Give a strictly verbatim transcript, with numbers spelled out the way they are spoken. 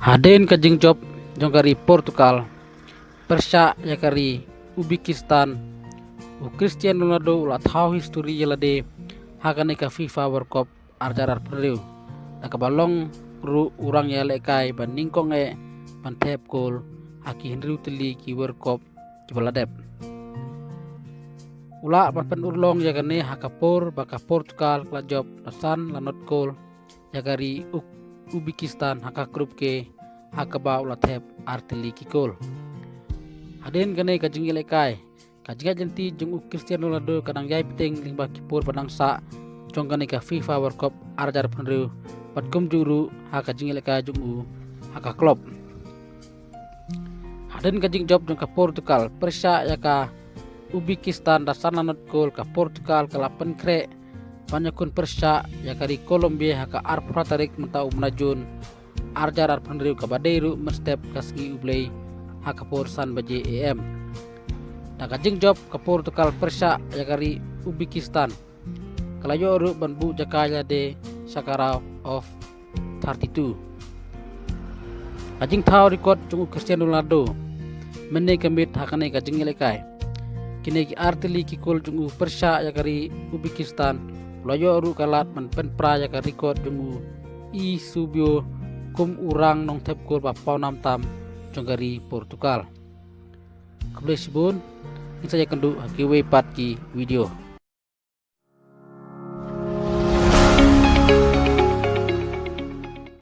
Hadien ka jingjop jong ka ri Portugal pyrshah ïa ka ri Uzbekistan, u Cristiano Ronaldo u la thaw histori ïa lade ha kane ka FIFA World Cup ar hajar arphew hynriew, da kaba long ruh u rang ïalehkai ba nyngkong eh ban thep kol ha ki hynriew tylli ki World Cup kiba la dep. U lah ban pynurlong ïa kane ha ka por ba ka Portugal ka la jop da san la nod kol ïa ka ri Uzbekistan ha ka Group K, ha kaba u la thep ar tylli ki kol. Hadien kane ka jingïalehkai, ka jingïaid lynti jong u Cristiano Ronaldo ka dang ïai bteng lyngba ki por ba dang sah jong kane ka FIFA World Cup ar hajar arphew hynriew, bad kumjuh ruh ha ka jingïalehkai jong u ha ka club. Hadien ka jingjop jong ka Portugal pyrshah ïa ka Uzbekistan da san la nod kol, ka Portugal ka la pynkhreh ban ïakhun pyrshah ïa ka ri Colombia ha ka arphew phra tarik mynta u bnai Jun ar hajar arphew hynriew, kaba dei ruh mynstep ka sngi U Blei ha ka por san baje A M. Da ka jingjop ka Portugal pyrshah ïa ka ri Uzbekistan, ka la ïoh ruh ban buh jaka ïa lade sha ka round of thirty-two. Ka jingthaw record jong u Cristiano Ronaldo mynne ka miet ha kane ka jingïalehkai. Kine ki ar tylli ki kol jong u pyrshah ïa ka ri Uzbekistan, u la ïoh ruh ka lad ban pynpra ïa ka record jong u Eusebio kum u rang nongthep kol ba pawnam tam jong ka ri Portugal. Khublei shibun, ngin sa ïakynduh ha kiwei pat ki video.